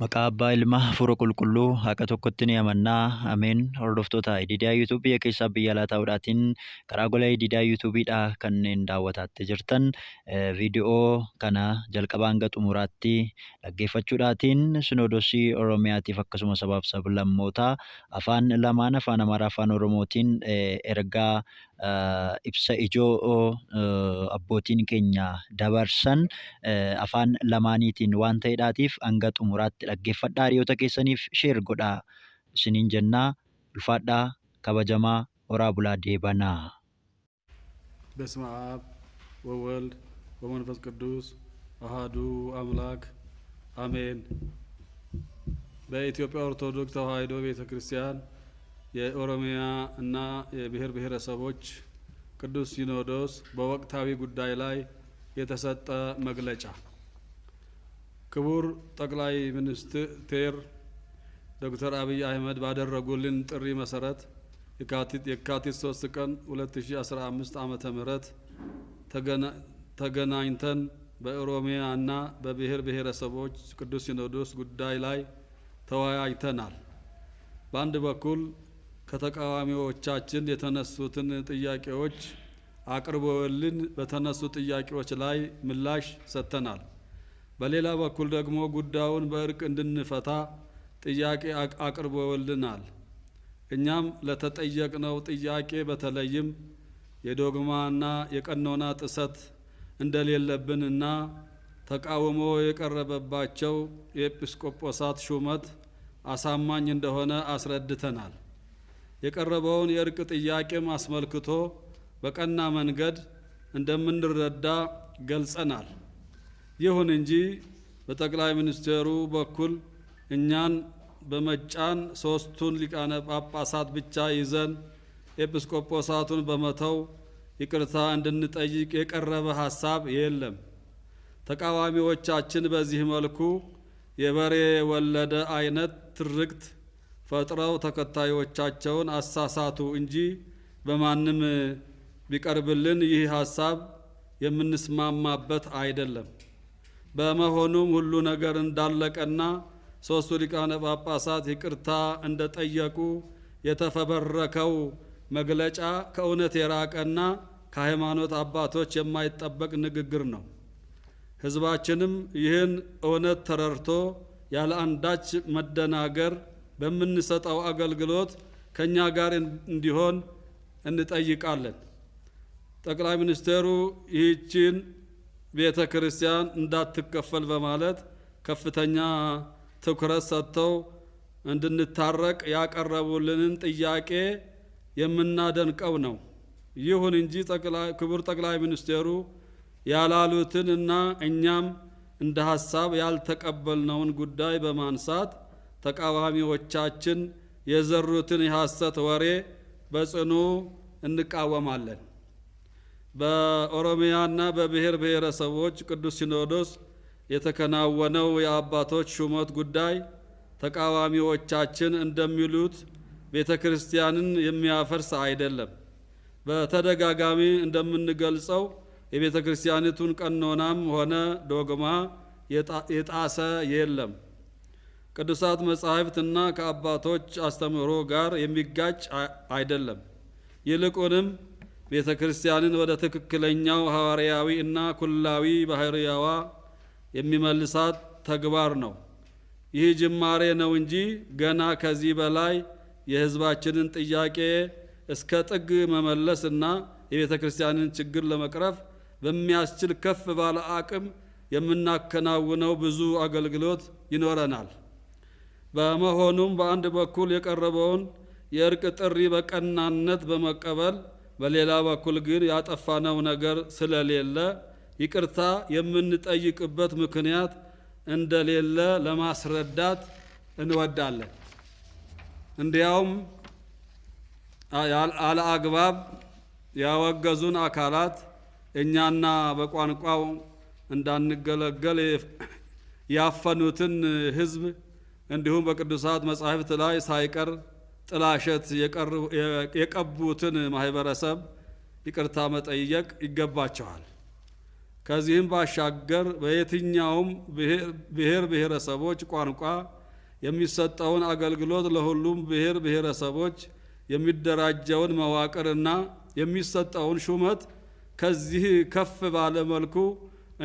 Maqaa Abbaa Ilma Hafuura Qulqulluu Waaqa tokkotti ni amannaa. Ameen. Hordoftoota Ididiyaa YouTube biyya keessaa biyya alaa ta'uudhaatiin karaa gola Ididiyaa YouTubeidha kanneen daawwataatti jirtan viidiyoo kana jalqabaa hanga xumuraatti dhaggeeffachuudhaatiin Sinoodosii Oromiyaatiif akkasuma sabaaf sablammootaa afaan lamaan afaan Amaaraa afaan Oromootiin ergaa ibsa ijoo abbootiin keenya dabarsan afaan lamaaniitiin waan ta'eedhaatiif hanga xumuraatti dhaggeeffadhaa hiriyoota keessaniif share godhaa isiniin jennaa ulfaadhaa kabajamaa horaa bulaa deebanaa. በስመ አብ ወወልድ ወመንፈስ ቅዱስ አሐዱ አምላክ አሜን። በኢትዮጵያ ኦርቶዶክስ ተዋሕዶ ቤተ ክርስቲያን የኦሮሚያ እና የብሔር ብሔረሰቦች ቅዱስ ሲኖዶስ በወቅታዊ ጉዳይ ላይ የተሰጠ መግለጫ። ክቡር ጠቅላይ ሚኒስትር ዶክተር አብይ አህመድ ባደረጉልን ጥሪ መሰረት የካቲት 3 ቀን 2015 ዓመተ ምህረት ተገናኝተን በኦሮሚያ እና በብሔር ብሔረሰቦች ቅዱስ ሲኖዶስ ጉዳይ ላይ ተወያይተናል። በአንድ በኩል ከተቃዋሚዎቻችን የተነሱትን ጥያቄዎች አቅርበውልን በተነሱ ጥያቄዎች ላይ ምላሽ ሰጥተናል። በሌላ በኩል ደግሞ ጉዳዩን በእርቅ እንድንፈታ ጥያቄ አቅርበውልናል። እኛም ለተጠየቅነው ጥያቄ በተለይም የዶግማና የቀኖና ጥሰት እንደሌለብንና ተቃውሞ የቀረበባቸው የኤጲስቆጶሳት ሹመት አሳማኝ እንደሆነ አስረድተናል። የቀረበውን የእርቅ ጥያቄም አስመልክቶ በቀና መንገድ እንደምንረዳ ገልጸናል። ይሁን እንጂ በጠቅላይ ሚኒስትሩ በኩል እኛን በመጫን ሶስቱን ሊቃነ ጳጳሳት ብቻ ይዘን ኤጲስቆጶሳቱን በመተው ይቅርታ እንድንጠይቅ የቀረበ ሀሳብ የለም። ተቃዋሚዎቻችን በዚህ መልኩ የበሬ ወለደ አይነት ትርክት ፈጥረው ተከታዮቻቸውን አሳሳቱ እንጂ በማንም ቢቀርብልን ይህ ሀሳብ የምንስማማበት አይደለም። በመሆኑም ሁሉ ነገር እንዳለቀና ሶስቱ ሊቃነ ጳጳሳት ይቅርታ እንደጠየቁ የተፈበረከው መግለጫ ከእውነት የራቀና ከሃይማኖት አባቶች የማይጠበቅ ንግግር ነው። ሕዝባችንም ይህን እውነት ተረድቶ ያለ አንዳች መደናገር በምንሰጠው አገልግሎት ከእኛ ጋር እንዲሆን እንጠይቃለን። ጠቅላይ ሚኒስትሩ ይህችን ቤተ ክርስቲያን እንዳትከፈል በማለት ከፍተኛ ትኩረት ሰጥተው እንድንታረቅ ያቀረቡልንን ጥያቄ የምናደንቀው ነው። ይሁን እንጂ ክቡር ጠቅላይ ሚኒስትሩ ያላሉትን እና እኛም እንደ ሀሳብ ያልተቀበልነውን ጉዳይ በማንሳት ተቃዋሚዎቻችን የዘሩትን የሐሰት ወሬ በጽኑ እንቃወማለን። በኦሮሚያና በብሔር ብሔረሰቦች ቅዱስ ሲኖዶስ የተከናወነው የአባቶች ሹመት ጉዳይ ተቃዋሚዎቻችን እንደሚሉት ቤተ ክርስቲያንን የሚያፈርስ አይደለም። በተደጋጋሚ እንደምንገልጸው የቤተ ክርስቲያኒቱን ቀኖናም ሆነ ዶግማ የጣሰ የለም። ቅዱሳት መጻሕፍትና ከአባቶች አስተምህሮ ጋር የሚጋጭ አይደለም። ይልቁንም ቤተ ክርስቲያንን ወደ ትክክለኛው ሐዋርያዊ እና ኩላዊ ባህሪያዋ የሚመልሳት ተግባር ነው። ይህ ጅማሬ ነው እንጂ ገና ከዚህ በላይ የሕዝባችንን ጥያቄ እስከ ጥግ መመለስ እና የቤተ ክርስቲያንን ችግር ለመቅረፍ በሚያስችል ከፍ ባለ አቅም የምናከናውነው ብዙ አገልግሎት ይኖረናል። በመሆኑም በአንድ በኩል የቀረበውን የእርቅ ጥሪ በቀናነት በመቀበል በሌላ በኩል ግን ያጠፋነው ነገር ስለሌለ ይቅርታ የምንጠይቅበት ምክንያት እንደሌለ ለማስረዳት እንወዳለን። እንዲያውም አለአግባብ ያወገዙን አካላት እኛና በቋንቋው እንዳንገለገል ያፈኑትን ሕዝብ እንዲሁም በቅዱሳት መጻሕፍት ላይ ሳይቀር ጥላሸት የቀቡትን ማህበረሰብ ይቅርታ መጠየቅ ይገባቸዋል። ከዚህም ባሻገር በየትኛውም ብሔር ብሔረሰቦች ቋንቋ የሚሰጠውን አገልግሎት ለሁሉም ብሔር ብሔረሰቦች የሚደራጀውን መዋቅርና የሚሰጠውን ሹመት ከዚህ ከፍ ባለ መልኩ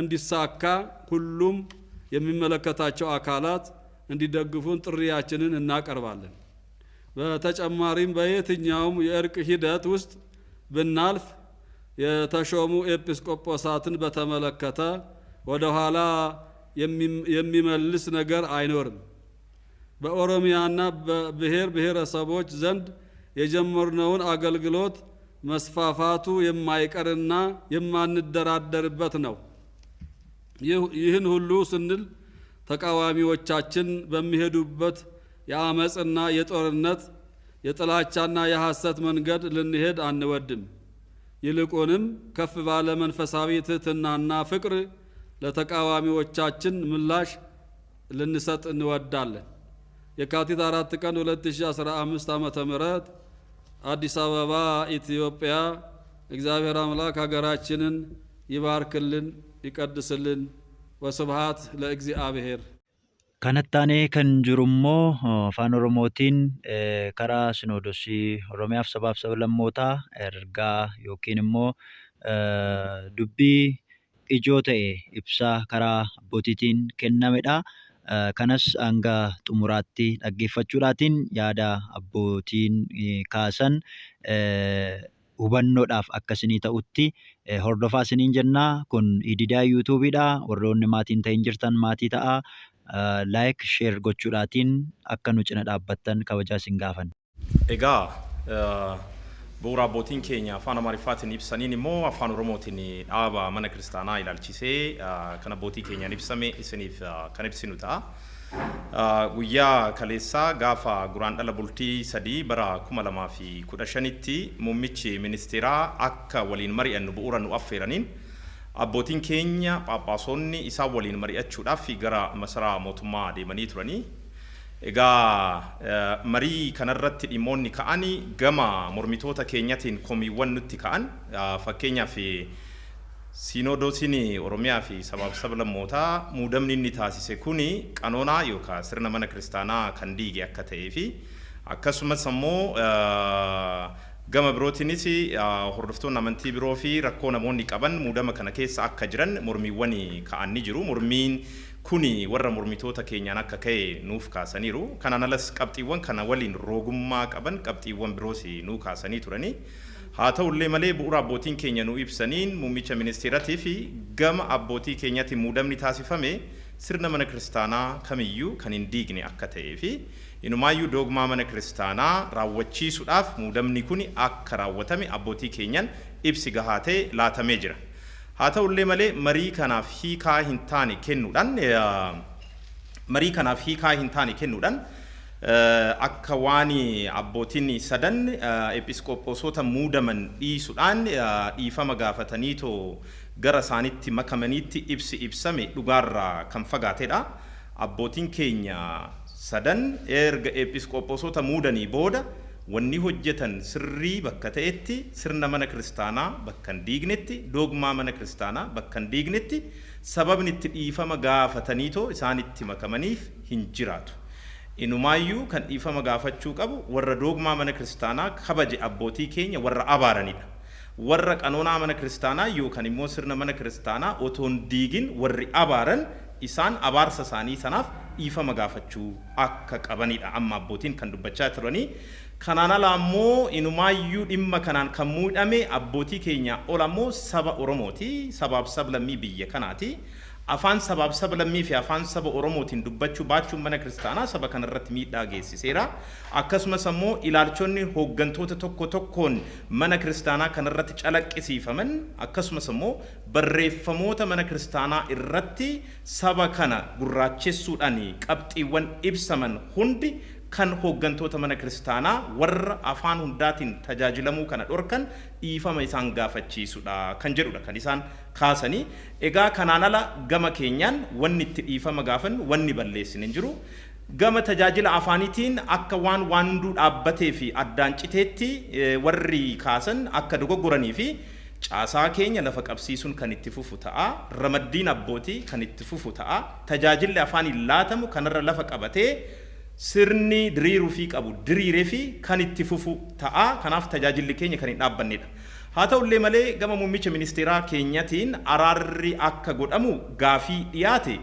እንዲሳካ ሁሉም የሚመለከታቸው አካላት እንዲደግፉን ጥሪያችንን እናቀርባለን። በተጨማሪም በየትኛውም የእርቅ ሂደት ውስጥ ብናልፍ የተሾሙ ኤጲስቆጶሳትን በተመለከተ ወደ ኋላ የሚመልስ ነገር አይኖርም። በኦሮሚያና በብሔር ብሔረሰቦች ዘንድ የጀመርነውን አገልግሎት መስፋፋቱ የማይቀርና የማንደራደርበት ነው። ይህን ሁሉ ስንል ተቃዋሚዎቻችን በሚሄዱበት የአመፅና የጦርነት የጥላቻና የሐሰት መንገድ ልንሄድ አንወድም። ይልቁንም ከፍ ባለ መንፈሳዊ ትህትናና ፍቅር ለተቃዋሚዎቻችን ምላሽ ልንሰጥ እንወዳለን። የካቲት 4 ቀን 2015 ዓመተ ምህረት አዲስ አበባ ኢትዮጵያ። እግዚአብሔር አምላክ ሀገራችንን ይባርክልን፣ ይቀድስልን። ወስብሐት ለእግዚአብሔር። Kanatti aanee kan jiru immoo afaan Oromootiin karaa Sinoodosii Oromiyaaf sabaaf sablammootaa ergaa yookiin immoo dubbii ijoo ta'e ibsaa karaa abbootiitiin kennamedha. Kanas hanga xumuraatti dhaggeeffachuudhaatiin yaada abbootiin kaasan hubannoodhaaf akka isinii ta'utti hordofaa isiniin jennaa. Kun Ididaa YouTubeiidha. Warroonni maatiin ta'in jirtan maatii ta'aa. Like, share gochuudhaatiin akka nu cina dhaabbattan kabajaa isin gaafanna. Egaa bu'uura abbootiin keenya afaan Amaariffaatiin ibsaniin immoo afaan Oromootiin dhaaba mana kiristaanaa ilaalchisee kan abbootii keenyaan ibsame isiniif kan ibsinu ta'a. Guyyaa kaleessaa gaafa Guraandhala bultii 3 bara 2015tti muummichi ministeeraa akka waliin mari'annu bu'uura nu affeeraniin abbootiin keenya phaaphaasonni isaan waliin mari'achuudhaaf gara masaraa mootummaa deemanii turanii. Egaa marii kanarratti dhimmoonni ka'anii gama mormitoota keenyatiin komiiwwan nutti ka'an, fakkeenyaaf Siinodoosiin Oromiyaa fi sabaaf sablammootaa muudamni inni taasise kuni qanoonaa yookaan sirna mana kiristaanaa kan diige akka ta'ee fi akkasumas ammoo gama birootiinis hordoftoonni amantii biroo fi rakkoo namoonni qaban muudama kana keessa akka jiran mormiiwwan ka'an ni jiru. Mormiin kuni warra mormitoota keenyaan akka ka'e nuuf kaasaniiru. Kanaan alas qabxiiwwan kana waliin roogummaa qaban qabxiiwwan biroos nuu kaasanii turani. Haa ta'ullee malee bu'uura abbootiin keenya nu ibsaniin muummicha ministeeratii fi gama abbootii keenyatti muudamni taasifame sirna mana kiristaanaa kamiyyuu kan hin diigne akka ta'ee fi inumaayyuu doogmaa mana kiristaanaa raawwachiisuudhaaf muudamni kun akka raawwatame abbootii keenyaan ibsi gahaa ta'e laatamee jira. Haa ta'ullee malee marii kanaaf hiikaa hin taane kennuudhaan akka waan abbootiin sadan episkooposoota muudaman dhiisuudhaan dhiifama gaafataniitoo gara isaanitti makamaniitti ibsi ibsame dhugaarraa kan fagaatedha. Abbootiin keenya sadan erga episkooposoota muudanii booda wanni hojjetan sirrii bakka ta'etti, sirna mana kiristaanaa bakka hin diignetti, doogmaa mana kiristaanaa bakka hin diignetti sababni itti dhiifama gaafataniitoo isaanitti makamaniif hin jiraatu. Inumaayyuu kan dhiifama gaafachuu qabu warra doogmaa mana kiristaanaa kabaje abbootii keenya warra abaaranidha. Warra qanoonaa mana kiristaanaa yookaan immoo sirna mana kiristaanaa otoo hin diigin warri abaaran isaan abaarsa isaanii sanaaf dhiifama gaafachuu akka qabanidha amma abbootiin kan dubbachaa turanii. Kanaan ala ammoo inumaayyuu dhimma kanaan kan muudhame abbootii keenya ol ammoo saba Oromooti, sabaaf sablammii biyya kanaati. Afaan sabaaf sablammii fi afaan saba Oromootiin dubbachuu baachuun mana kiristaanaa saba kanarratti miidhaa geessiseera. Akkasumas ammoo ilaalchonni hooggantoota tokko tokkoon mana kiristaanaa kanarratti calaqqisiifaman, akkasumas ammoo barreeffamoota mana kiristaanaa irratti saba kana gurraachessuudhaan qabxiiwwan ibsaman hundi kan hooggantoota mana kiristaanaa warra afaan hundaatiin tajaajilamuu kana dhorkan dhiifama isaan gaafachiisudha kan jedhudha kan isaan kaasanii. Egaa kanaan ala gama keenyaan wanni itti dhiifama gaafannu wanni balleessine hin jiru. Gama tajaajila afaaniitiin akka waan waan hunduu dhaabbatee fi addaan citeetti warri kaasan akka dogoggoranii fi Caasaa keenya lafa qabsiisuun kan itti fufu ta'a. Ramaddiin abbootii kan itti fufu ta'a. Tajaajilli afaaniin laatamu kanarra lafa qabatee sirni diriiruu fi qabu diriiree fi kan itti fufu ta'a. Kanaaf tajaajilli keenya kan hin dhaabbannedha. Haa ta'ullee malee, gama muummicha ministeeraa keenyatiin araarri akka godhamu gaafii dhiyaate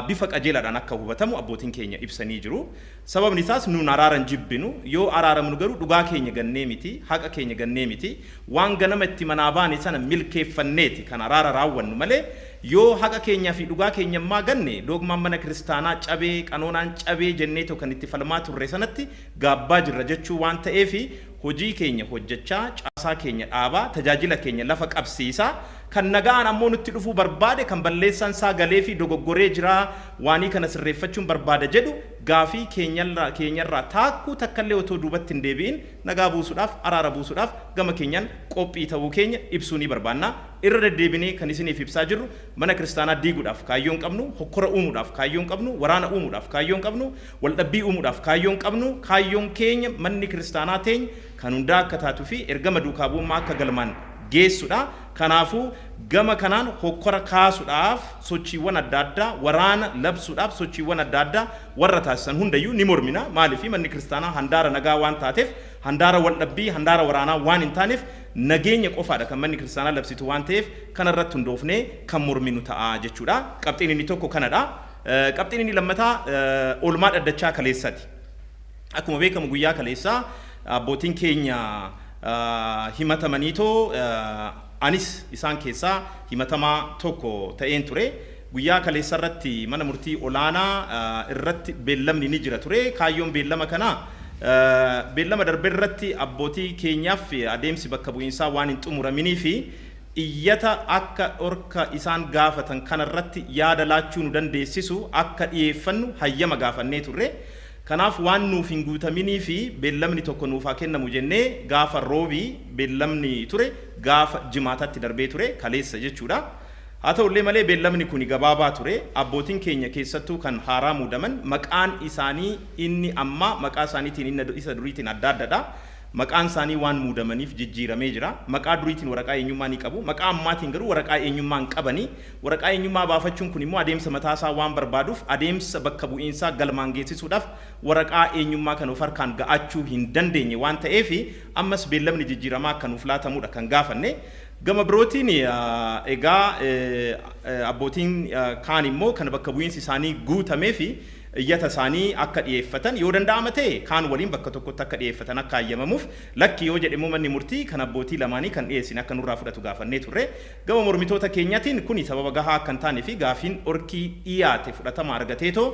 bifa qajeelaadhaan akka hubatamu abbootiin keenya ibsanii jiru. Sababni isaas nuun araaran jibbinu, yoo araaramnu garuu dhugaa keenya gannee miti, haqa keenya gannee miti, waan ganama itti manaa baane sana milkeeffanneeti kan araara raawwannu malee, yoo haqa keenyaa fi dhugaa keenya ammaa ganne, doogmaan mana kiristaanaa cabee, qanoonaan cabee jenneetoo kan itti falmaa turre sanatti gaabbaa jirra jechuu waan ta'eefi, hojii keenya hojjechaa, caasaa keenya dhaabaa, tajaajila keenya lafa qabsiisaa, kan nagaan ammoo nutti dhufuu barbaade, kan balleessaan isaa galee fi dogoggoree jiraa, waanii kana sirreeffachuun barbaada jedhu, gaafii keenyarraa taakkuu takkallee otoo duubatti hin deebi'in nagaa buusuudhaaf, araara buusuudhaaf gama keenyaan qophii ta'uu keenya ibsuu ni barbaanna. Irra deddeebinee kan isiniif ibsaa jirru, mana kiristaanaa diiguudhaaf kaayyoon qabnu, hokkora uumuudhaaf kaayyoon qabnu, waraana uumuudhaaf kaayyoon qabnu, waldhabbii uumuudhaaf kaayyoon qabnu, kaayyoon keenya manni kiristaanaa teenya kan hundaa akka taatuu fi ergama duukaa bu'ummaa akka galmaan geessudha. Kanaafuu gama kanaan hokkora kaasuudhaaf sochiiwwan adda addaa, waraana labsuudhaaf sochiiwwan adda addaa warra taasisan hundayyuu ni mormina. Maaliif? Manni kiristaanaa handaara nagaa waan taateef, handaara waldhabbii, handaara waraanaa waan hin taaneef, nageenya qofaadha kan manni kiristaanaa labsitu waan ta'eef, kanarratti hundoofnee kan morminu ta'a jechuudha. Qabxiin inni tokko kanadha. Qabxiin inni lammataa oolmaa dhaddachaa kaleessati. Akkuma beekamu, guyyaa kaleessaa abbootiin keenya himatamaniitoo, anis isaan keessaa himatamaa tokko ta'een ture. Guyyaa kaleessa irratti mana murtii olaanaa irratti beellamni ni jira ture. Kaayyoon beellama kanaa, beellama darbe irratti abbootii keenyaaf adeemsi bakka bu'iinsaa waan hin xumuraminii fi iyyata akka dhorka isaan gaafatan kanarratti yaada laachuu nu dandeessisu akka dhiyeeffannu hayyama gaafannee turre. Kanaaf waan nuuf hin guutaminii fi beellamni tokko nuuf haa kennamu jennee gaafa Roobii beellamni ture gaafa Jimaatatti darbee ture, kaleessa jechuudha. Haa ta'ullee malee, beellamni kun gabaabaa ture. Abbootiin keenya, keessattuu kan haaraa muudaman, maqaan isaanii inni ammaa maqaa isaaniitiin inni isa duriitiin adda addadha. Maqaan isaanii waan muudamaniif jijjiiramee jira. Maqaa duriitiin waraqaa eenyummaa ni qabu. Maqaa ammaatiin garuu waraqaa eenyummaa hin qabani. Waraqaa eenyummaa baafachuun kun immoo adeemsa mataasaa waan barbaaduuf, adeemsa bakka bu'iinsaa galmaan geessisuudhaaf waraqaa eenyummaa kan of harkaan ga'achuu hin dandeenye waan ta'eef, ammas beellamni jijjiiramaa akka nuuf laatamudha kan gaafanne. Gama birootiin egaa abbootiin kaan immoo kan bakka bu'iinsi isaanii guutamee fi iyyata isaanii akka dhiyeeffatan, yoo danda'ama ta'e kaan waliin bakka tokkotti akka dhiyeeffatan akka hayyamamuuf, lakki yoo jedhe immoo manni murtii kan abbootii lamaanii kan dhiyeessine akka nurraa fudhatu gaafannee turre. Gama mormitoota keenyatiin kuni sababa gahaa akka hin taane fi gaafiin dhorkii dhiyaate fudhatama argateetoo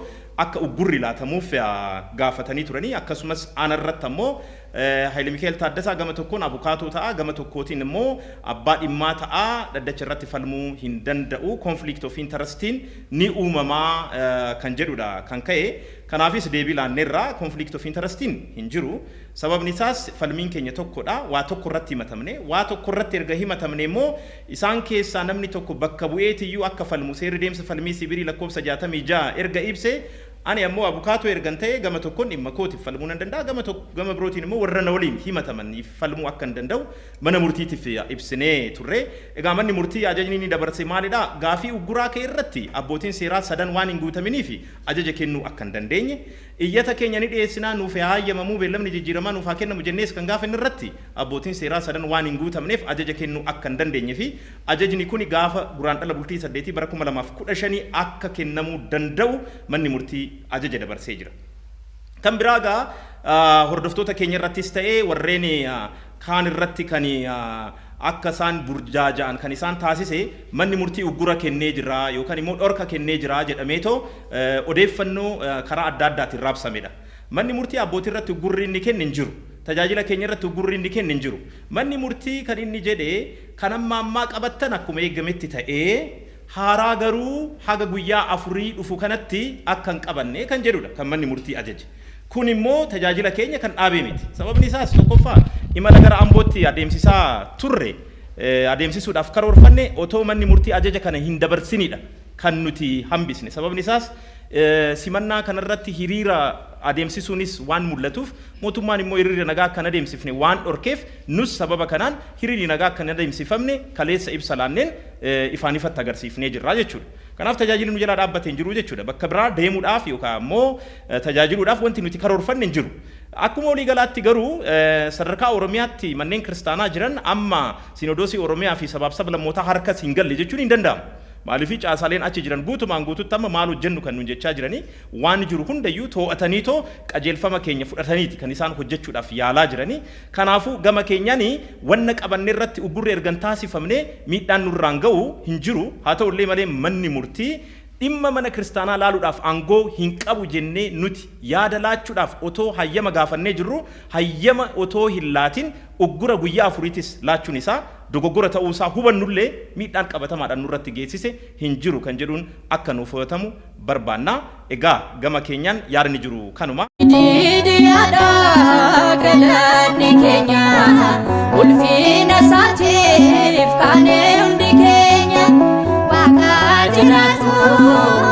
akka uggurri laatamuuf gaafatanii turanii. Akkasumas aanarratti ammoo Haayile Mikaa'el Taaddasaa gama tokkoon abukaatoo ta'a, gama tokkootiin immoo abbaa dhimmaa ta'a, dhaddacha irratti falmuu hin danda'u, conflict of interestiin ni uumamaa kan jedhudha kan ka'e. Kanaafis deebii laanneerra, conflict of interestiin hin jiru. Sababni isaas falmiin keenya tokkodha. Waa tokko irratti himatamne. Waa tokko irratti erga himatamne immoo isaan keessaa namni tokko bakka bu'eetiyyuu akka falmu seerri deemsa falmii sibiilii lakkoofsa 66 erga ibse, ani ammoo abukaatoo ergan ta'e gama tokkoon dhimma kootiif falmuu nan danda'a, gama tokko gama birootiin immoo warra na waliin himatamaniif falmuu akka hin danda'u mana murtiitiif ibsinee turre. Egaa manni murtii ajajni inni dabarse maalidha? Gaafii ugguraa ka'e irratti abbootiin seeraa sadan waan hin guutaminiif ajaja kennuu akka hin dandeenye, iyyata keenya ni dhiyeessinaa, nuuf haa hayyamamuu, beellamni jijjiiramaa nuuf haa kennamu jennees kan gaafanne irratti abbootiin seeraa sadan waan hin guutamneef ajaja kennuu akka hin dandeenye fi ajajni kuni gaafa Guraandhala bultii 8 bara 2015 akka kennamuu danda'u manni murtii ajaja dabarsee jira. Kan biraa egaa hordoftoota keenya irrattis ta'ee warreen kaan irratti kan akka isaan burjaaja'an kan isaan taasise, manni murtii uggura kennee jira yookaan immoo dhorka kennee jira jedhameetoo odeeffannoo karaa adda addaatiin raabsamedha. Manni murtii abbootii irratti uggurri inni kenne hin jiru. Tajaajila keenya irratti uggurri inni kenne hin jiru. Manni murtii kan inni jedhe, kan amma ammaa qabattan akkuma eegametti ta'ee, haaraa garuu haga guyyaa 4 dhufu kanatti akka hin qabanne kan jedhudha kan manni murtii ajaje. Kun immoo tajaajila keenya kan dhaabee miti. Sababni isaas, tokkoffaa, imala gara Ambootti adeemsisaa turre, adeemsisuudhaaf karoorfanne, otoo manni murtii ajaja kana hin dabarsinidha kan nuti hambisne. Sababni isaas Simannaa kanarratti hiriira adeemsisuunis waan mul'atuuf, mootummaan immoo hiriira nagaa akka hin adeemsifne waan dhorkeef, nus sababa kanaan hiriirri nagaa akka hin adeemsifamne kaleessa ibsa laanneen ifaan ifatti agarsiifnee jirra jechuudha. Kanaaf tajaajilli nu jalaa dhaabbate hin jiru jechuudha. Bakka biraa deemuudhaaf yookaan immoo tajaajiluudhaaf wanti nuti karoorfanne hin jiru. Akkuma waliigalaatti garuu sadarkaa Oromiyaatti manneen kiristaanaa jiran amma Sinodoosii Oromiyaa fi sabaaf sablammootaa harkas hin galle jechuun hin danda'amu. Maaliif, caasaaleen achi jiran guutumaan guututti amma maal hojjennu kan nuun jechaa jiranii, waan jiru hundayyuu to'ataniitoo qajeelfama keenya fudhataniiti kan isaan hojjechuudhaaf yaalaa jiranii. Kanaafuu gama keenyaan wanna qabanne irratti uggurri ergan taasifamne miidhaan nurraan ga'u hin jiru. Haa ta'ullee malee manni murtii dhimma mana kiristaanaa laaluudhaaf aangoo hin qabu jennee nuti yaada laachuudhaaf otoo hayyama gaafannee jirru, hayyama otoo hin laatin uggura guyyaa 4tis laachuun isaa dogoggora ta'uusaa hubannullee, miidhaan qabatamaadhaan nurratti geessise hin jiru kan jedhuun akka nuuf fudhatamu barbaanna. Egaa gama keenyaan yaadni jiru kanuma. Didiyaadha galanni keenya, ulfina isaatiif kaanee hundi keenya, waaqa jiraatu.